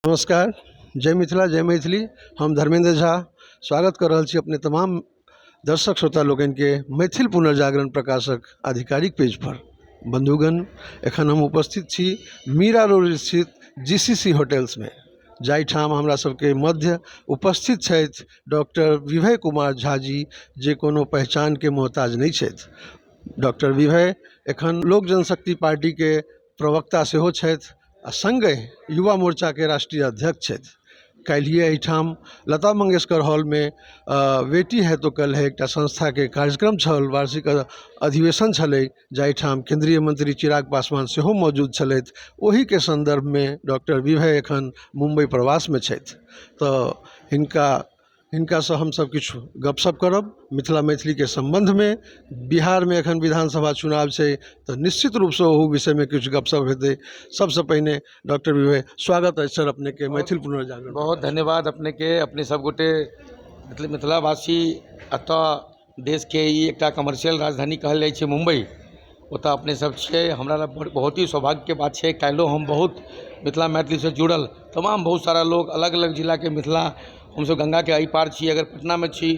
नमस्कार, जय मिथिला, जय मैथिली। हम धर्मेंद्र झा स्वागत कऽ रहल छी अपने तमाम दर्शक श्रोता लोकनिके मैथिल पुनर्जागरण प्रकाशक आधिकारिक पेज पर। बंधुगण, एखन हम उपस्थित छी मीरा रोड स्थित जीसीसी होटल्समे, जाहिठाम हमरा सबके मध्य उपस्थित छथि डॉक्टर विभय कुमार झा जी, जे कोनो पहचानके मोहताज नहि छथि। डॉक्टर विभय एखन लोक जनशक्ति पार्टीके प्रवक्ता सेहो छथि आ सङ्गहि युवा मोर्चाके राष्ट्रीय अध्यक्ष छथि। काल्हिए एहिठाम लता मंगेशकर हॉलमे बेटी है तो कल है एकटा संस्थाके कार्यक्रम छल, वार्षिक अधिवेशन छलै, जाहिठाम केंद्रीय मंत्री चिराग पासवान सेहो मौजूद छलथि। ओहिके सन्दर्भमे डॉक्टर विभय एखन मुम्बई प्रवासमे छथि। तऽ हिनकासँ हमसब किछु गपशप करब मिथिला मैथिलीके सम्बन्धमे। बिहारमे एखन विधानसभा चुनाव छै, तऽ निश्चित रूपसँ ओहू विषयमे किछु गपशप हेतै। सबसँ पहिने डॉक्टर विभय, स्वागत अछि सर अपनेके मैथिल पुनर्जागरण। बहुत धन्यवाद अपनेके। अपने सबगोटे मिथिलावासी, एतऽ देशके ई एकटा कमर्शियल राजधानी कहल जाइ छै मुम्बई, ओतऽ अपने सब छियै। हमरा लए बहुत ही सौभाग्यके बात छै। काल्हिओ हम बहुत मिथिला मैथिलीसँ जुड़ल तमाम बहुत सारा लोग अलग अलग जिलाके मिथिला, हमसब गंगाके एहि पार छी, अगर पटनामे छी,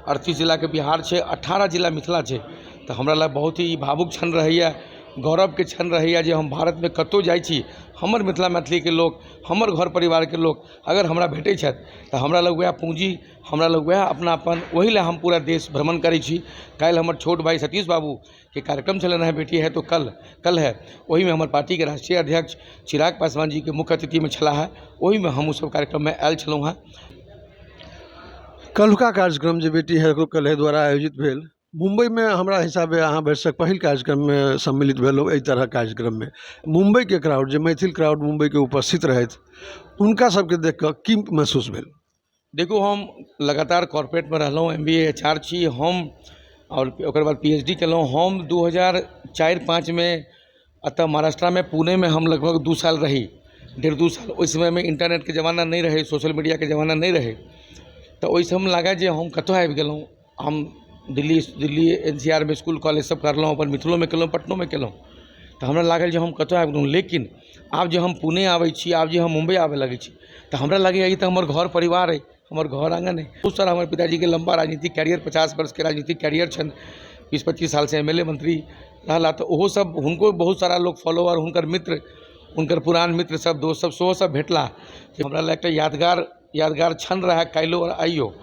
38 जिलाके बिहार छै, 18 जिला मिथिला छै। तऽ हमरा लए बहुत ही भावुक क्षण रहैए, गौरवके क्षण रहैए जे हम भारतमे कतहु जाइ छी, हमर मिथिला मैथिलीके लोक, हमर घर परिवारके लोक अगर हमरा भेटै छथि तऽ हमरा लग वएह पूँजी, हमरा लग वएह अपनापन, ओहि लए हम पूरा देश भ्रमण करै छी। काल्हि हमर छोट भाइ सतीश बाबूके कार्यक्रम छलनि हेँ, बेटी है तो कल कल है, ओहिमे हमर पार्टीके राष्ट्रीय अध्यक्ष चिराग पासवान जीके मुख्य अतिथिमे छलाह हेँ। ओहिमे हमहूँ सब कार्यक्रममे आयल छलहुँ हेँ। कल्हुका कार्यक्रम जे बेटी है तो कल है द्वारा आयोजित भेल मुम्बईमे, हमरा हिसाबे अहाँ भरिसक पहिल कार्यक्रममे सम्मिलित भेलहुँ। एहि तरहक कार्यक्रममे मुम्बईके क्राउड, जे मैथिल क्राउड मुम्बईके उपस्थित रहथि, हुनका सबके देख कऽ की महसूस भेल? देखू, हम लगातार कॉर्पोरेटमे रहलहुँ, एमबीए एचआर छी हम आओर ओकर बाद पीएचडी केलहुँ। हम 2004-05मे एतऽ महाराष्ट्रामे पुणेमे हम लगभग 2 साल रही, 1.5-2 साल। ओहि समयमे इंटरनेटके जमाना नहि रहै, सोशल मीडियाके जमाना नहि रहै, तऽ ओहि समयमे लागै जे हम कतऽ आबि गेलहुँ। हम दिल्ली दिल्ली एनसीआरमे इसकुल कॉलेज सब करलहुँ, अपन मिथिलोमे केलहुँ, पटनोमे केलहुँ, तऽ हमरा लागल जे हम कतऽ आबि गेलहुँ। लेकिन आब जे हम पुणे आबै छी, आब जे हम मुम्बई आबऽ लगै छी, तऽ हमरा लागैए ई तऽ हमर घर परिवार अइ, हमर घर आङ्गन अइ। बहुत सारा हमर पिताजीके लम्बा राजनीतिक कैरियर, 50 वर्षके राजनीतिक कैरियर छनि, 20-25 सालसँ एमएलए, मंत्री रहला। तऽ ओहो सब, हुनको बहुत सारा लोक फॉलोअर, हुनकर मित्र, हुनकर पुरान मित्र सब, दोस्त सब सेहो सब भेटला। हमरा लए एकटा यादगार यादगार क्षण रहए काल्हिओ आओर आइयो।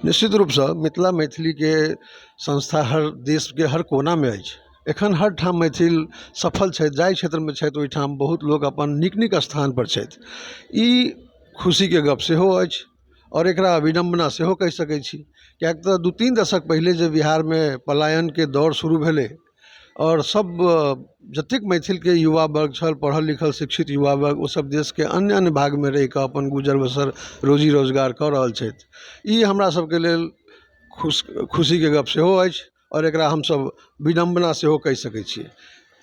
निश्चित रूपसँ मिथिला मैथिलीके संस्था हर देशके हर कोनामे अछि। एखन हर ठाम मैथिल सफल छथि, जाहि क्षेत्रमे छथि ओहिठाम बहुत लोक अपन नीक नीक स्थानपर छथि। ई खुशीके गप सेहो अछि आओर एकरा विडम्बना सेहो कहि सकै छी, किएक तऽ 2-3 दशक पहिले जे बिहारमे पलायनके दौर शुरू भेलै आओर सब जतेक मैथिलके युवा वर्ग छल, पढ़ल लिखल शिक्षित युवा वर्ग, ओसब देशके अन्य अन्य भागमे रहिकऽ अपन गुजर बसर, रोजी रोजगार कऽ रहल छथि। ई हमरा सबके लेल खुशीके गप सेहो अछि आओर एकरा हमसब विडम्बना सेहो कहि सकै छियै।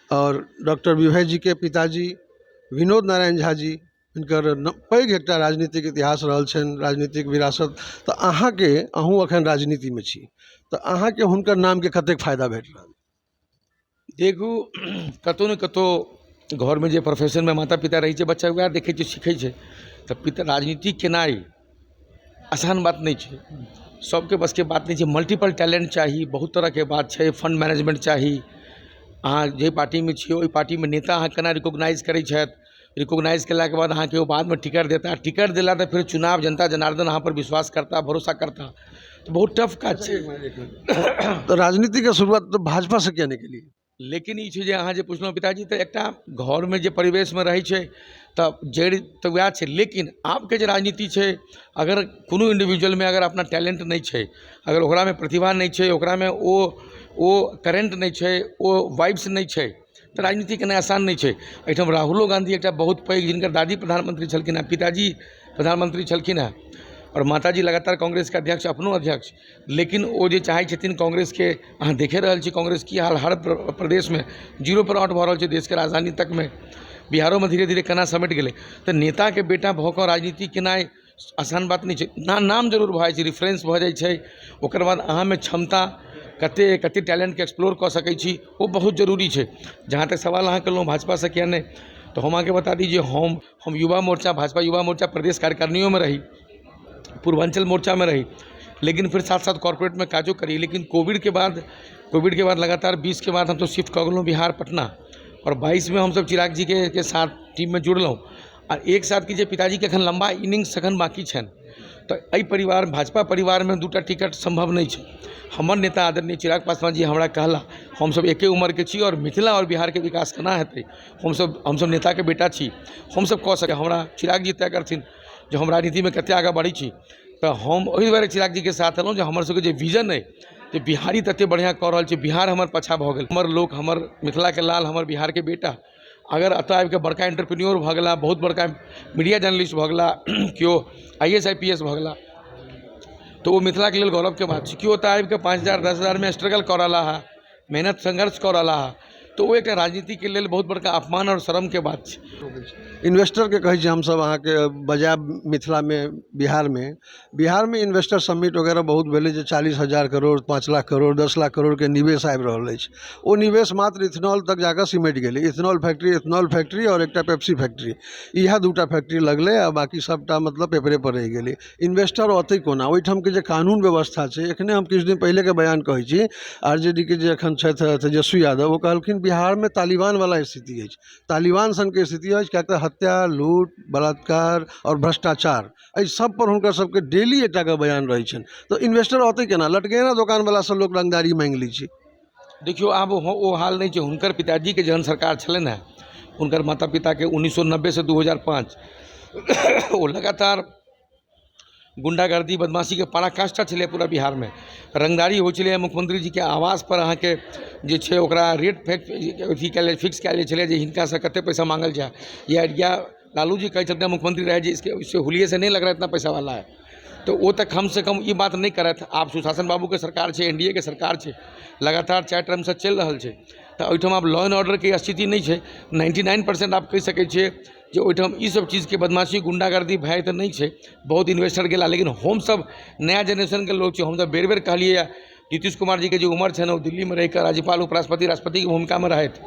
आओर डॉक्टर विभय जीके पिताजी विनोद नारायण झा जी, हिनकर पैघ एकटा राजनीतिक इतिहास रहल छनि, राजनीतिक विरासत। तऽ अहाँके, अहूँ एखन राजनीतिमे छी, तऽ अहाँके हुनकर नामके कतेक फायदा भेट रहल? देखू, कतहु ने कतहु घरमे जे प्रोफेशनमे माता पिता रहै छै, बच्चा वएह देखै छै, सीखै छै। तऽ पिता राजनीति केनाइ आसान बात नहि छै, सबके बसके बात नहि छै। मल्टीपल टैलेंट चाही, बहुत तरहके बात छै, फंड मैनेजमेंट चाही। अहाँ जाहि पार्टीमे छियै, ओहि पार्टीमे नेता अहाँ केना रिकोगनाइज करै छथि, रिकोगनाइज केलाके बाद अहाँके ओ बादमे टिकट देता, टिकट देला तऽ फेर चुनाव, जनता जनार्दन अहाँ पर विश्वास करता, भरोसा करता, तऽ बहुत टफ काज छै। तऽ राजनीतिके शुरुआत तऽ भाजपासँ किया नहि केलियै? लेकिन ई छै जे अहाँ जे पुछलहुँ, पिताजी तऽ एकटा घरमे जे परिवेशमे रहै छै तऽ जड़ि तऽ वएह छै। लेकिन आबके जे राजनीति छै, अगर कोनो इंडिविजुअलमे अगर अपना टैलेंट नहि छै, अगर ओकरामे प्रतिभा नहि छै, ओकरामे ओ ओ करेंट नहि छै, ओ वाइब्स नहि छै, तऽ राजनीति केनाइ आसान नहि छै। एहिठाम राहुलो गाँधी एकटा बहुत पैघ, जिनकर दादी प्रधानमंत्री छलखिन हेँ, पिताजी प्रधानमंत्री छलखिन हेँ आओर माताजी लगातार कांग्रेसके अध्यक्ष, अपनो अध्यक्ष, लेकिन ओ जे चाहै छथिन कांग्रेसके, अहाँ देखे रहल छी कांग्रेस की हाल, हर प्रदेशमे जीरो पर आउट भऽ रहल छै, देशके राजधानी तकमे, बिहारोमे धीरे धीरे केना समेट गेलै। तऽ नेताके बेटा भऽ कऽ राजनीति केनाइ आसान बात नहि छै। नाम जरूर भऽ जाइ छै, रिफरेंस भऽ जाइ छै। ओकर बाद अहाँमे क्षमता कते, कते टैलेंटके एक्सप्लोर कऽ सकै छी, ओ बहुत जरूरी छै। जहाँ तक सवाल अहाँ केलहुँ, भाजपासँ किया नहि, तऽ हम अहाँके बता दी जे हम युवा मोर्चा, भाजपा युवा मोर्चा प्रदेश कार्यकारिणियोमे रही, पूर्वाञ्चल मोर्चामे रही, लेकिन फेर साथ साथ कॉर्पोरेटमे काजो करी। लेकिन कोविडके बाद लगातार 20के बाद हमसब शिफ्ट कऽ गेलहुँ बिहार पटना, आओर 22मे हमसब चिराग जीके साथ टीममे जुड़लहुँ। आ एक साथ की जे पिताजीके एखन लम्बा इनिंग्स एखन बाँकी छनि, तऽ एहि परिवार, भाजपा परिवारमे दूटा टिकट सम्भव नहि छै। हमर नेता आदरणीय चिराग पासवान जी हमरा कहला, हमसब एके उम्रके छी आओर मिथिला आओर बिहारके विकास केना हेतै, हमसब नेताके बेटा छी, हमसब कऽ सकै। हमरा चिराग जी तय करथिन जे हम राजनीतिमे कतेक आगाँ बढ़ै छी। तऽ हम ओहि दुआरे चिराग जीके साथ एलहुँ जे हमर सबके जे विजन अइ जे बिहारी ततेक बढ़िआँ कऽ रहल छै, बिहार हमर पाछाँ भऽ गेल, हमर लोक, हमर मिथिलाके लाल, हमर बिहारके बेटा अगर एतऽ आबिके बड़का एंटरप्रेन्योर भऽ गेला, बहुत बड़का मीडिया जर्नलिस्ट भऽ गेला, केओ आईएएस आईपीएस भऽ गेला, तऽ ओ मिथिलाके लेल गौरवके बात छै। केओ ओतऽ आबिके 5,000 10,000मे स्ट्रगल कऽ रहला है, मेहनत संघर्ष कऽ रहला है, तऽ ओ एकटा राजनीतिके लेल बहुत बड़का अपमान आओर शर्मके बात छै। इन्वेस्टरके कहै छी हमसभ अहाँके बजायब मिथिलामे, बिहारमे। बिहारमे इन्वेस्टर समिट वगैरह बहुत भेलै जे 40,000 करोड़, 5 लाख करोड़, 10 लाख करोड़के निवेश आबि रहल अछि। ओ निवेश मात्र इथेनॉल तक जाकऽ सिमटि गेलै। इथेनॉल फैक्ट्री, इथेनॉल फैक्ट्री आओर एकटा पेप्सी फैक्ट्री, इएह दूटा फैक्ट्री लगलै आ बाँकी सभटा मतलब पेपरेपर रहि गेलै। इन्वेस्टर अतै कोना? ओहिठामके जे कानून व्यवस्था छै, एखने हम किछु दिन पहिलेके बयान कहै छी, आरजेडीके जे एखन छथि तेजस्वी यादव, ओ कहलखिन बिहारमे तालिबानवला स्थिति अछि, तालिबान सनके स्थिति अछि, किएक तऽ हत्या, लूट, बलात्कार आओर भ्रष्टाचार, एहि सब पर हुनकर सबके डेली एकटाके बयान रहै छनि। तऽ इन्वेस्टर अतै केना? लटकेना दोकानवलासँ लोक रंगदारी माँगि लै छै। देखियौ, आब ओ हाल नहि छै। हुनकर पिताजीके जहन सरकार छलनि हेँ, हुनकर माता पिताके, 1990सँ 2005, ओ लगातार गुंडागर्दी, बदमाशीके पराकाष्ठा छलै। पूरा बिहारमे रंगदारी होइ छलै। मुख्यमंत्री जीके आवासपर अहाँके जे छै ओकरा रेट फिक्स अथी कयल, फिक्स कयल जाइ छलै जे हिनकासँ कतेक पैसा माँगल जाय। या लालू जी कहै छलखिन, मुख्यमंत्री रहै, जे इसके इसके हुलिये से नहीं लग रहा इतना पैसा वाला है। तऽ ओ तऽ कमसँ कम ई बात नहि करथि। आब सुशासन बाबूके सरकार छै, एनडीएके सरकार छै, लगातार चारि टर्मसँ चलि रहल छै, तऽ ओहिठाम आब लॉ एंड ऑर्डरके स्थिति नहि छै। 99% आब कहि सकै छियै जे ओहिठाम ईसब चीजके बदमाशी, गुंडागर्दी, भय तऽ नहि छै। बहुत इन्वेस्टर गेला, लेकिन हमसब नया जेनरेशनके लोक छी। हमसब बेर बेर कहलियै, नीतीश कुमार जीके जे उमर छनि, ओ दिल्लीमे रहिकऽ राज्यपाल, उपराष्ट्रपति, राष्ट्रपतिके भूमिकामे रहथि,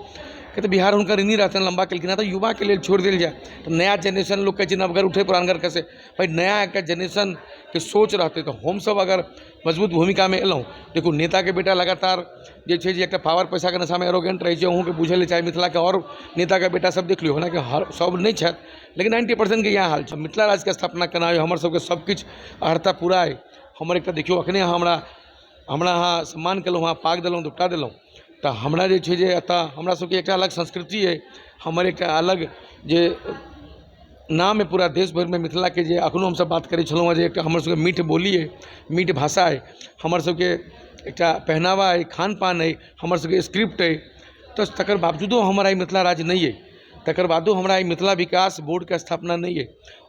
किया तऽ बिहार हुनकर ऋणी रहतनि, लम्बा केलखिन हँ, तऽ युवाके लेल छोड़ि देल जाय तऽ नया जेनरेशन, लोक कहै छै नवगर उठे पुरानगर खसे, भाइ नया एकटा जेनरेशनके सोच रहतै। तऽ हमसब अगर मजबूत भूमिकामे एलहुँ, देखू, नेताके बेटा लगातार जे छै जे एकटा पावर, पैसाके नशामे एरोगेंट रहै छै। अहूँके बुझल अछि, चाहे मिथिलाके आओर नेताके बेटा सब देख लियौ। हालाँकि हर सब नहि छथि, लेकिन 90%के इएह हाल छै। मिथिला राज्यके स्थापना केना अइ, हमर सबके सबकिछु अर्हता पूरा अइ। हमर एकटा देखियौ, अखने हमरा हमरा अहाँ सम्मान केलहुँ हँ, पाग देलहुँ, दुपट्टा देलहुँ, तऽ हमरा जे छै जे एतऽ हमरा सबके एकटा अलग संस्कृति अइ, हमर एकटा अलग जे नाम अइ पूरा देश भरिमे मिथिलाके, जे एखनो हमसब बात करै छलहुँ हँ जे एकटा हमर सबके मीठ बोली अइ, मीठ भाषा अइ, हमर सबके एकटा पहनावा अइ, खान पान अइ, हमर सबके स्क्रिप्ट अइ। तऽ तकर बावजूदो हमर आइ मिथिला राज्य नहि अइ, तकर बादो हमरा आइ मिथिला विकास बोर्डके स्थापना नहि अइ।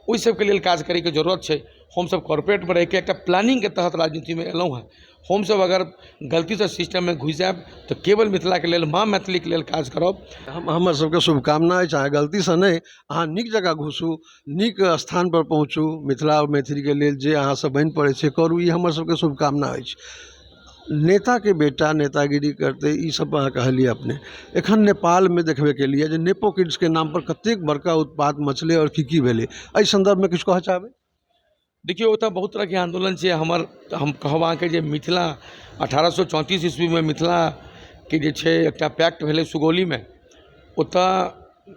ओहि सबके लेल काज करैके जरूरत छै। हमसब कॉर्पोरेटमे रहिके एकटा प्लानिंगके तहत राजनीतिमे एलहुँ हँ। हमसब अगर गलतीसँ सिस्टममे घुसि जायब तऽ केवल मिथिलाके लेल, माँ मैथिलीके लेल काज करब। हमर सबके शुभकामना अछि, अहाँ गलतीसँ नहि, अहाँ नीक जकाँ घुसू, नीक स्थानपर पहुँचू, मिथिला आओर मैथिलीके लेल जे अहाँसँ बनि पड़ै छै करू, ई हमर सबके शुभकामना अछि। नेताके बेटा नेतागिरी करतै, ई सब अहाँ कहलियै अपने। एखन नेपालमे देखबे केलियै जे नेपो किड्सके नामपर कतेक बड़का उत्पात मचलै आओर की की भेलै। एहि सन्दर्भमे किछु कहऽ चाहबै? देखियौ, ओतऽ बहुत तरहके आन्दोलन छै। हमर हम कहब अहाँके जे मिथिला 1834 ईस्वीमे मिथिलाके जे छै एकटा पैक्ट भेलै सुगौलीमे। ओतऽ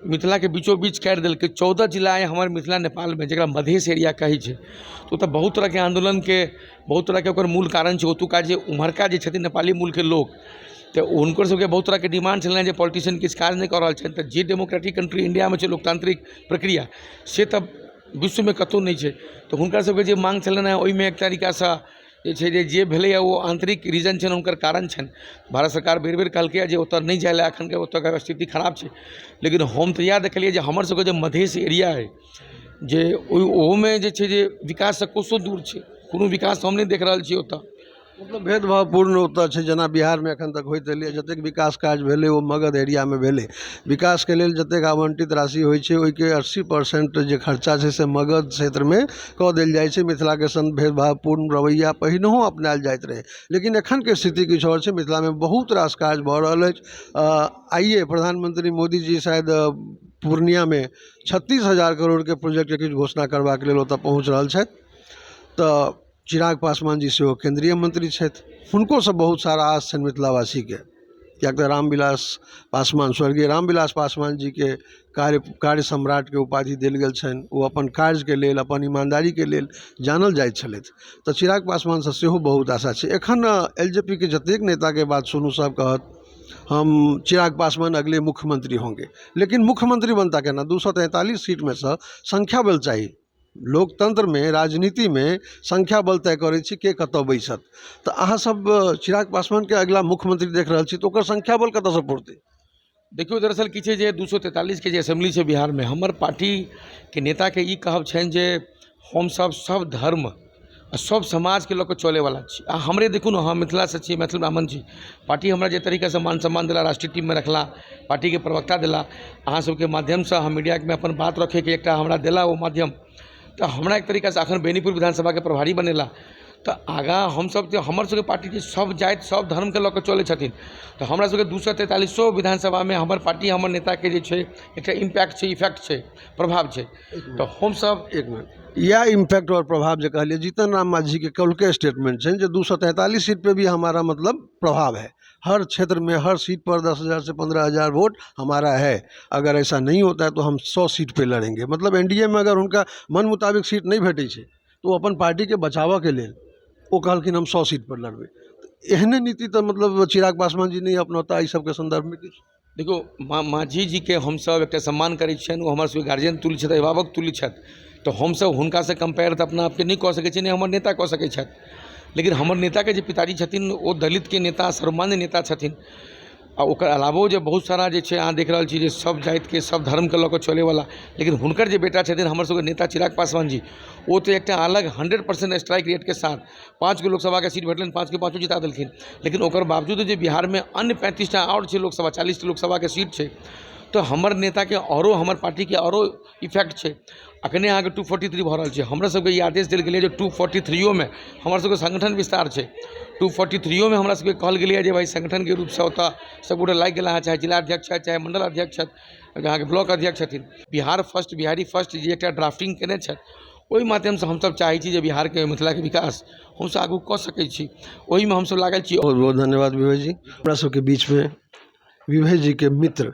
मिथिलाके बीचो बीच काटि देलकै। 14 जिला अइ हमर मिथिला नेपालमे, जकरा मधेश एरिया कहै छै। तऽ ओतऽ बहुत तरहके आन्दोलनके, बहुत तरहके ओकर मूल कारण छै। ओतुका जे उम्हरका जे छथिन नेपाली मूलके लोक, तऽ हुनकर सबके बहुत तरहके डिमांड छलनि जे पॉलिटिशियन किछु काज नहि कऽ रहल छथि। तऽ जे डेमोक्रेटिक कंट्री इंडियामे छै, लोकतांत्रिक प्रक्रिया, से तऽ विश्वमे कतहु नहि छै। तऽ हुनकर सबके जे माँग छलनि हेँ, ओहिमे एक तरीकासँ जे छै जे जे भेलैए ओ आन्तरिक रीजन छनि, हुनकर कारण छनि। भारत सरकार बेर बेर कहलकैए जे ओतऽ नहि जाय लए, एखनके ओतुका स्थिति खराब छै। लेकिन हम तऽ इएह देखलियै जे हमर सबके जे मधेश एरिया अइ, जे ओहोमे जे छै जे विकाससँ कोसो दूर छै। कोनो विकास हम नहि देख रहल छियै ओतऽ। मतलब भेदभावपूर्ण ओतऽ छै, जेना बिहारमे एखन तक होइत एलैए। जतेक विकास काज भेलै, ओ मगध एरियामे भेलै। विकासके लेल जतेक आवंटित राशि होइ छै, ओहिके 80% जे खर्चा छै से मगध क्षेत्रमे कऽ देल जाइ छै। मिथिलाके सङ्ग भेदभावपूर्ण रवैया पहिनहो अपनायल जाइत रहै, लेकिन एखनके स्थिति किछु आओर छै। मिथिलामे बहुत रास काज भऽ रहल अछि। आइए प्रधानमंत्री मोदीजी शायद पूर्णियामे 36,000 करोड़के प्रोजेक्टके किछु घोषणा करबाक लेल ओतय पहुँच रहल छथि। तऽ चिराग पासवान जी सेहो केन्द्रीय मंत्री छथि, हुनकोसँ बहुत सारा आस छनि मिथिलावासीके, किएक तऽ रामविलास पासवान, स्वर्गीय रामविलास पासवान जीके कार्य सम्राटके उपाधि देल गेल छनि। ओ अपन कार्यके लेल, अपन ईमानदारीके लेल जानल जाइत छलथि। तऽ चिराग पासवानसँ सेहो बहुत आशा छै। एखन एल जे पी के जतेक नेताके बात सुनू, सब कहत हम चिराग पासवान अगले मुख्यमंत्री होंगे। लेकिन मुख्यमंत्री बनता केना? 243 सीटमे सँ संख्या बल चाही। लोकतंत्रमे, राजनीतिमे संख्या बल तय करै छै के कतऽ बैसत। तऽ अहाँसब चिराग पासवानके अगिला मुख्यमंत्री देख रहल छी, तऽ ओकर संख्या बल कतऽसँ पुरतै? देखियौ, दरअसल की छै जे 243के जे असेंबली छै बिहारमे, हमर पार्टीके नेताके ई कहब छनि जे हमसभ सभ धर्म आ सभ समाजके लऽ कऽ चलैवला छी। आ हमरे देखू ने, हम मिथिलासँ छी, मैथिल ब्राह्मण छी। पार्टी हमरा जे तरीकासँ मान सम्मान देला, राष्ट्रीय टीममे रखला, पार्टीके प्रवक्ता देला, अहाँ सबके माध्यमसँ हम मीडियामे अपन बात रखैके एकटा हमरा देला ओ माध्यम, तऽ हमरा एक तरीकासँ अखन बेनीपुर विधानसभाके प्रभारी बनेला। तऽ आगाँ हमसभ जे हमर सबके पार्टी जे सभ जाति सभ धर्मके लऽ कऽ चलै छथिन, तऽ हमरा सबके 243 विधानसभामे हमर पार्टी, हमर नेताके जे छै एकटा इम्पैक्ट छै, इफेक्ट छै, प्रभाव छै। तऽ हमसभ एक मिनट, इएह इम्पैक्ट और प्रभाव जे कहलियै, जीतन राम मांझी के कल स्टेटमेंट छै जे 243 सीट पे भी हमारा मतलब प्रभाव है, हर क्षेत्र में हर सीट पर 10,000 से 15,000 वोट हमारा है। अगर ऐसा नहीं होता है तो हम 100 सीट पे लड़ेंगे। मतलब एनडीए में अगर हुनका मन मुताबिक सीट नहि भेटै छै, तऽ ओ अपन पार्टीके बचाबऽके लेल ओ कहलखिन हम 100 सीट पर लड़बै। एहने नीति तऽ मतलब चिराग पासवान जी नहि अपनौता एहि सबके सन्दर्भमे किछु? देखियौ, माँझी जीके हमसभ एकटा सम्मान करै छियनि। ओ हमर सबके गार्जियन तुल्य छथि, अभिभावक तुल्य छथि। तऽ हमसभ हुनकासँ कम्पेयर तऽ अपना आपके नहि कऽ सकै छी, नहि हमर नेता कऽ सकै छथि। लेकिन हमर नेताके जे पिताजी छथिन, ओ दलितके नेता, सर्वमान्य नेता छथिन। आ ओकर अलावो जे बहुत सारा जे छै, अहाँ देख रहल छी जे सब जातिके सब धर्मके लऽ कऽ चलैवला। लेकिन हुनकर जे बेटा छथिन, हमर सबके नेता चिराग पासवान जी, ओ तऽ एकटा अलग 100% स्ट्राइक रेटके साथ पाँच गो लोकसभाके सीट भेटलनि, पाँचके पाँचो जिता देलखिन। लेकिन ओकर बावजूद जे बिहारमे अन्य 35टा आओर छै लोकसभा, 40 लोकसभाके सीट छै, तऽ हमर नेताके आओरो हमर पार्टीके आओरो इफेक्ट छै। अखने अहाँके 243 भऽ रहल छै। हमरा सबके ई आदेश देल गेलै जे 243ओमे हमर सबके संगठन विस्तार छै। 243ओमे हमरा सबके कहल गेलैए जे भाइ, संगठनके रूपसँ ओतऽ सबगोटे लागि गेला हँ, चाहे जिला अध्यक्ष छथि, चाहे मण्डल अध्यक्ष छथि, अहाँके ब्लॉक अध्यक्ष छथिन। बिहार फर्स्ट, बिहारी फर्स्ट जे एकटा ड्राफ्टिंग केने छथि, ओहि माध्यमसँ हमसब चाहै छी जे बिहारके, मिथिलाके विकास हमसब आगू कऽ सकै छी। ओहिमे हमसब लागल छी। बहुत बहुत धन्यवाद विभय जी। हमरा सबके बीचमे विभय जीके मित्र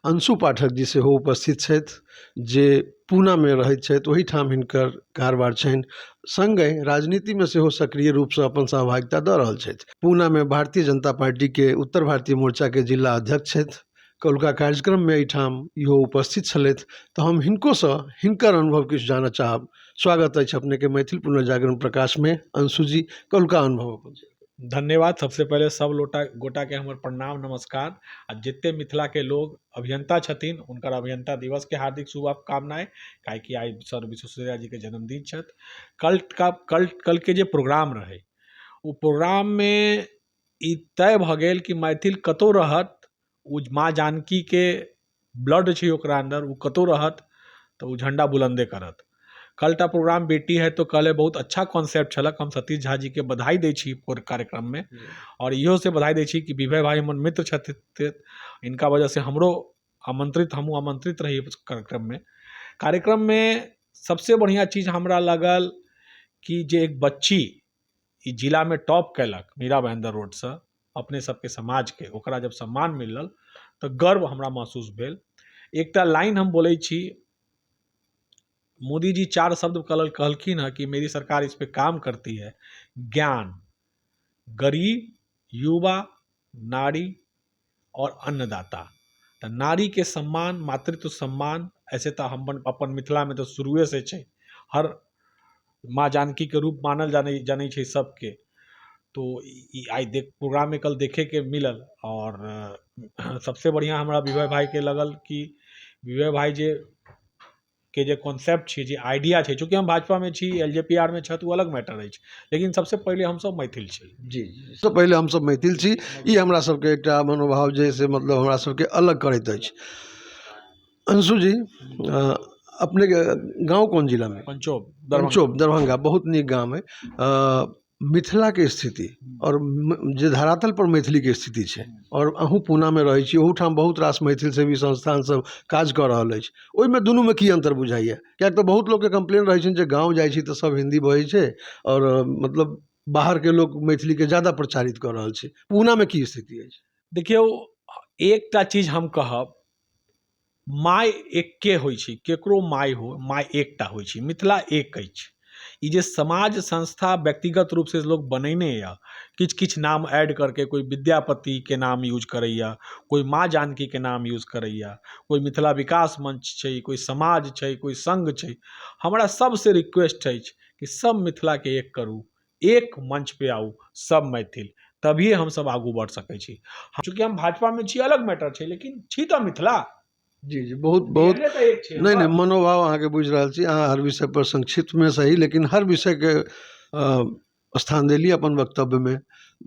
अंशु पाठक जी सेहो उपस्थित छथि, जे पूनामे रहैत छथि, ओहिठाम हिनकर कारोबार छनि। सङ्गहि राजनीतिमे सेहो सक्रिय रूपसँ अपन सहभागिता दऽ रहल छथि। पूनामे भारतीय जनता पार्टीके उत्तर भारतीय मोर्चाके जिला अध्यक्ष छथि। कौलका कार्यक्रममे एहिठाम इहो उपस्थित छलथि, तऽ हम हिनकोसँ हिनकर अनुभव किछु जानऽ चाहब। स्वागत अछि अपनेके मैथिल पुनर्जागरण प्रकाशमे अंशु जी। कौलका अनुभव अपन। धन्यवाद। सबसे पहिले सब लोटा गोटाके हमर प्रणाम, नमस्कार। आ जते मिथिलाके लोग अभियंता छथिन, हुनकर अभियंता दिवसके हार्दिक शुभकामनाएं, काहेकि आइ सर विश्वेश्वरैया जीके जन्मदिन छथि। कल का कल कलके जे प्रोग्राम रहै, ओ प्रोग्राममे ई तय भऽ गेल कि मैथिल कतहु रहत, ओ माँ जानकीके ब्लड छै ओकरा अन्दर, ओ कतहु रहत तऽ ओ झण्डा बुलन्दे करत। कलटा प्रोग्राम बेटी है तो कल है, बहुत अच्छा कॉन्सेप्ट छलक। हम सतीश झा जीके बधाई दै छी कार्यक्रममे आओर इहो से बधाई दै छी कि विभय भाई हमर मित्र छथि, इनका वजहसँ हमरो आमंत्रित, हमहूँ आमंत्रित रही कार्यक्रममे। कार्यक्रममे सबसे बढ़िआँ चीज हमरा लागल कि जे एक बच्ची ई जिलामे टॉप कयलक मीरा भाईंदर रोडसँ, अपने सबके समाजके, ओकरा जब सम्मान मिलल तऽ गर्व हमरा महसूस भेल। एकटा लाइन हम बोलै छी, मोदी जी चार शब्द कहलखिन हँ कि मेरी सरकार इस पे काम करती है, ज्ञान, गरीब, युवा, नारी और अन्नदाता। तऽ नारीके सम्मान, मातृत्व सम्मान, ऐसे तऽ हम अपन मिथिलामे तऽ शुरुएसँ छै, हर माँ जानकीके रूप मानल जानै जानै छै सबके। तो ई आइ देख प्रोग्राममे कल देखैके मिलल। आओर सबसे बढ़िआँ हमरा विभय भाइके लगल कि विभय भाइ जे के जे कॉन्सेप्ट छै, जे आइडिया छै। चूँकि हम भाजपामे छी, एल जे पी आर मे छथि, ओ अलग मैटर अछि, लेकिन सबसे पहिले हमसब मैथिल छी। जी जी सबसँ पहिले हमसब मैथिल छी। ई हमरा सबके एकटा मनोभाव जे से मतलब हमरा सबके अलग करैत अछि। अंशु जी, अपनेके गाँव कोन जिलामे? पंचोप। पंचोप, दरभंगा। बहुत नीक गाम अइ। मिथिलाके स्थिति आओर जे धरातल पर मैथिलीके स्थिति छै, आओर अहूँ पूनामे रहै छी, ओहूठाम बहुत रास मैथिल सेवी संस्थान सब काज कऽ रहल अछि, ओहिमे दुनूमे की अन्तर बुझाइया? किएक तऽ बहुत लोकके कम्प्लेन रहै छनि जे गाँव जाइ छी तऽ सब हिन्दी बजै छै आओर मतलब बाहरके लोक मैथिलीके ज्यादा प्रचारित कऽ रहल छै। पूनामे की स्थिति अछि? देखियौ, एकटा चीज हम कहब, माय एक्के होइ छै, केकरो माय हो, माय एकटा होइ छै। मिथिला एक अछि। ई जे समाज संस्था व्यक्तिगत रूपसँ लोक बनेने यऽ, किछु किछु नाम ऐड करके, कोइ विद्यापतिके नाम यूज करैए, कोइ माँ जानकीके नाम यूज करैए, कोइ मिथिला विकास मंच छै, कोइ समाज छै, कोइ संघ छै। हमरा सबसँ रिक्वेस्ट अछि कि सब मिथिलाके एक करू, एक मंच पे आउ सब मैथिल, तभिए हमसब आगू बढ़ि सकै छी। चूँकि हम भाजपामे छी अलग मैटर छै, लेकिन छी तऽ मिथिला। जी जी, बहुत बहुत तऽ एक छै। नहि नहि, मनोभाव अहाँके बुझि रहल छी। अहाँ हर विषय पर संक्षिप्तमे सही, लेकिन हर विषयके स्थान देलियै अपन वक्तव्यमे।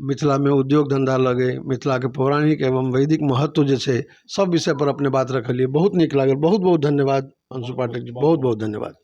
मिथिलामे उद्योग धन्धा लगै, मिथिलाके पौराणिक एवं वैदिक महत्व जे छै, सब विषय पर अपने बात रखलियै। बहुत नीक लागल। बहुत बहुत धन्यवाद अंशु पाठक जी, बहुत बहुत धन्यवाद।